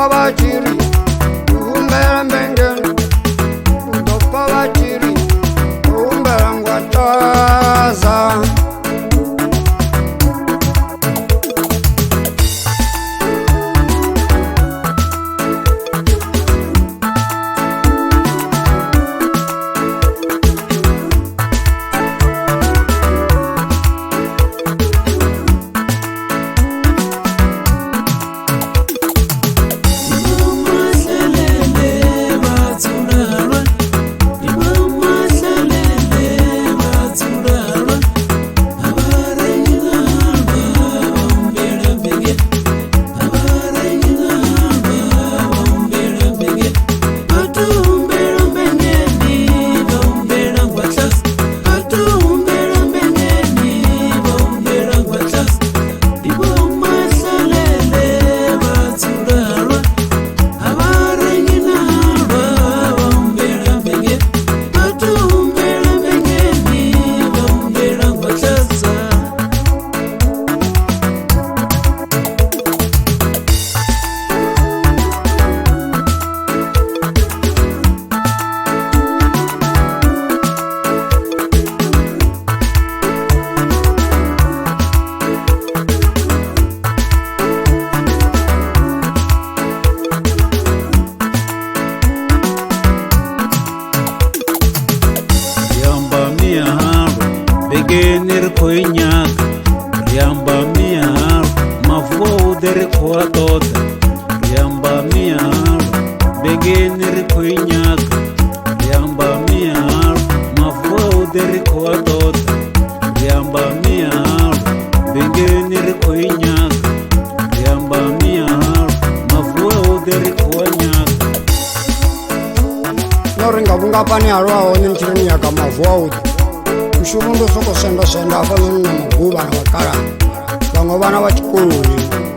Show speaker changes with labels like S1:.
S1: pfa vha tshi ri humbela mbengeni, u ḓo pfa vha tshi ri humbela ngwataza. Vhungafhani halwa hone ni tshi ri ni nyaga mavu avhuḓi, mushumo ndi u sokou senda senda hafhanoni na maguvha na vhakalaha, vhaṅwe vhana vha tshikoloni.